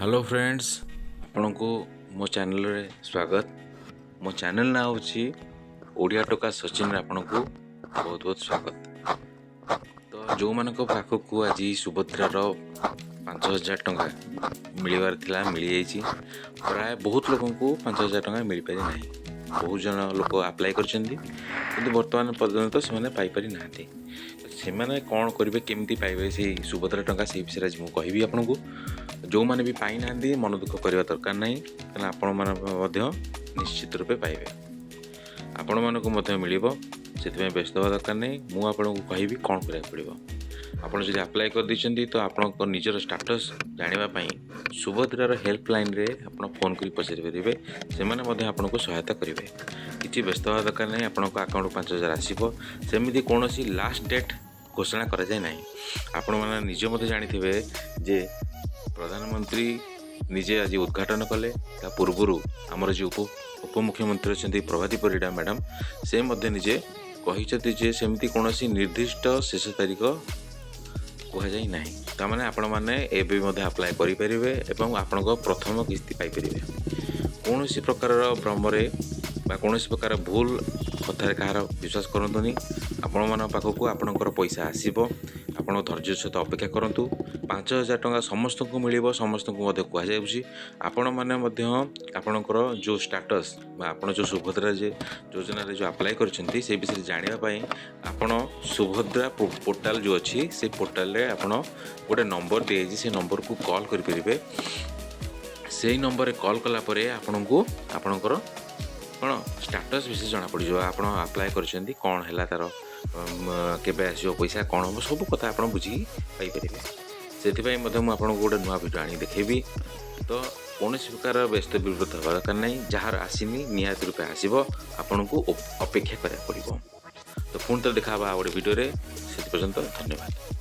Hello friends, ଆପଣଙ୍କୁ ମୋ ଚ୍ୟାନେଲରେ ସ୍ୱାଗତ। ମୋ ଚ୍ୟାନେଲ ନାଁ ହେଉଛି ଓଡ଼ିଆ ଟୋକା ସଚିନରେ ଆପଣଙ୍କୁ ବହୁତ ବହୁତ ସ୍ୱାଗତ। ତ ଯେଉଁମାନଙ୍କ ପାଖକୁ ଆଜି ସୁଭଦ୍ରାର 5000 ଟଙ୍କା ମିଳିବାର ଥିଲା, ମିଳିଯାଇଛି। ପ୍ରାୟ ବହୁତ ଲୋକଙ୍କୁ 5000 ଟଙ୍କା ମିଳିପାରି ନାହିଁ। ବହୁତ ଜଣ ଲୋକ ଆପ୍ଲାଏ କରିଛନ୍ତି, କିନ୍ତୁ ବର୍ତ୍ତମାନ ପର୍ଯ୍ୟନ୍ତ ସେମାନେ ପାଇପାରି ନାହାନ୍ତି। ସେମାନେ କ'ଣ କରିବେ, କେମିତି ପାଇବେ ସେଇ ସୁଭଦ୍ରା ଟଙ୍କା, ସେଇ ବିଷୟରେ ଆଜି ମୁଁ କହିବି ଆପଣଙ୍କୁ। ଯେଉଁମାନେ ବି ପାଇନାହାନ୍ତି, ମନ ଦୁଃଖ କରିବା ଦରକାର ନାହିଁ, କାରଣ ଆପଣମାନେ ମଧ୍ୟ ନିଶ୍ଚିତ ରୂପେ ପାଇବେ। ଆପଣମାନଙ୍କୁ ମଧ୍ୟ ମିଳିବ, ସେଥିପାଇଁ ବ୍ୟସ୍ତ ହେବା ଦରକାର ନାହିଁ। ମୁଁ ଆପଣଙ୍କୁ କହିବି କ'ଣ କରିବାକୁ ପଡ଼ିବ। ଆପଣ ଯଦି ଆପ୍ଲାଏ କରିଦେଇଛନ୍ତି, ତ ଆପଣଙ୍କ ନିଜର ଷ୍ଟାଟସ୍ ଜାଣିବା ପାଇଁ ସୁଭଦ୍ରାର ହେଲ୍ପଲାଇନ୍ରେ ଆପଣ ଫୋନ୍ କରି ପଚାରି ପାରିବେ। ସେମାନେ ମଧ୍ୟ ଆପଣଙ୍କୁ ସହାୟତା କରିବେ। କିଛି ବ୍ୟସ୍ତ ହେବା ଦରକାର ନାହିଁ। ଆପଣଙ୍କ ଆକାଉଣ୍ଟକୁ 5000 ଆସିବ। ସେମିତି କୌଣସି ଲାଷ୍ଟ ଡେଟ୍ ଘୋଷଣା କରାଯାଏ ନାହିଁ। ଆପଣମାନେ ନିଜେ ମଧ୍ୟ ଜାଣିଥିବେ ଯେ ପ୍ରଧାନମନ୍ତ୍ରୀ ନିଜେ ଆଜି ଉଦ୍ଘାଟନ କଲେ। ତା ପୂର୍ବରୁ ଆମର ଯେଉଁ ଉପମୁଖ୍ୟମନ୍ତ୍ରୀ ଅଛନ୍ତି ପ୍ରଭାତୀ ପରିଡ଼ା ମ୍ୟାଡ଼ାମ୍, ସେ ମଧ୍ୟ ନିଜେ କହିଛନ୍ତି ଯେ ସେମିତି କୌଣସି ନିର୍ଦ୍ଦିଷ୍ଟ ଶେଷ ତାରିଖ କୁହାଯାଇ ନାହିଁ। ତାମାନେ ଆପଣମାନେ ଏବେ ମଧ୍ୟ ଆପ୍ଲାଏ କରିପାରିବେ ଏବଂ ଆପଣଙ୍କ ପ୍ରଥମ କିସ୍ତି ପାଇପାରିବେ। କୌଣସି ପ୍ରକାରର ଭ୍ରମରେ ବା କୌଣସି ପ୍ରକାର ଭୁଲ କଥାରେ କାହାର ବିଶ୍ୱାସ କରନ୍ତୁନି। ଆପଣମାନଙ୍କ ପାଖକୁ ଆପଣଙ୍କର ପଇସା ଆସିବ। ଆପଣ ଧୈର୍ଯ୍ୟ ସହିତ ଅପେକ୍ଷା କରନ୍ତୁ। 5000 ଟଙ୍କା ସମସ୍ତଙ୍କୁ ମିଳିବ, ସମସ୍ତଙ୍କୁ ମଧ୍ୟ କୁହାଯାଉଛି। ଆପଣମାନେ ମଧ୍ୟ ଆପଣଙ୍କର ଯେଉଁ ଷ୍ଟାଟସ୍ ବା ଆପଣ ଯେଉଁ ସୁଭଦ୍ରା ଯେ ଯୋଜନାରେ ଯେଉଁ ଆପ୍ଲାଏ କରିଛନ୍ତି, ସେ ବିଷୟରେ ଜାଣିବା ପାଇଁ ଆପଣ ସୁଭଦ୍ରା ପୋର୍ଟାଲ ଯେଉଁ ଅଛି, ସେ ପୋର୍ଟାଲରେ ଆପଣ ଗୋଟେ ନମ୍ବର ଦିଆଯାଇଛି, ସେ ନମ୍ବରକୁ କଲ୍ କରିପାରିବେ। ସେଇ ନମ୍ବରରେ କଲ୍ କଲା ପରେ ଆପଣଙ୍କୁ ଆପଣଙ୍କର କ'ଣ ଷ୍ଟାଟସ୍ ବିଷୟରେ ଜଣାପଡ଼ିଯିବ। ଆପଣ ଆପ୍ଲାଏ କରିଛନ୍ତି, କ'ଣ ହେଲା ତା'ର, କେବେ ଆସିବ ପଇସା, କ'ଣ ହେବ, ସବୁ କଥା ଆପଣ ବୁଝିକି ପାଇପାରିବେ। ସେଥିପାଇଁ ମଧ୍ୟ ମୁଁ ଆପଣଙ୍କୁ ଗୋଟେ ନୂଆ ଭିଡ଼ିଓ ଆଣି ଦେଖେଇବି। ତ କୌଣସି ପ୍ରକାର ବ୍ୟସ୍ତ ବିବ୍ରତ ହେବା ଦରକାର ନାହିଁ। ଯାହାର ଆସିନି, ନିହାତି ରୂପେ ଆସିବ। ଆପଣଙ୍କୁ ଅପେକ୍ଷା କରିବାକୁ ପଡ଼ିବ। ତ ପୁଣି ଥରେ ଦେଖା ହେବା ଆଉ ଗୋଟେ ଭିଡ଼ିଓରେ। ସେଥି ପର୍ଯ୍ୟନ୍ତ ଧନ୍ୟବାଦ।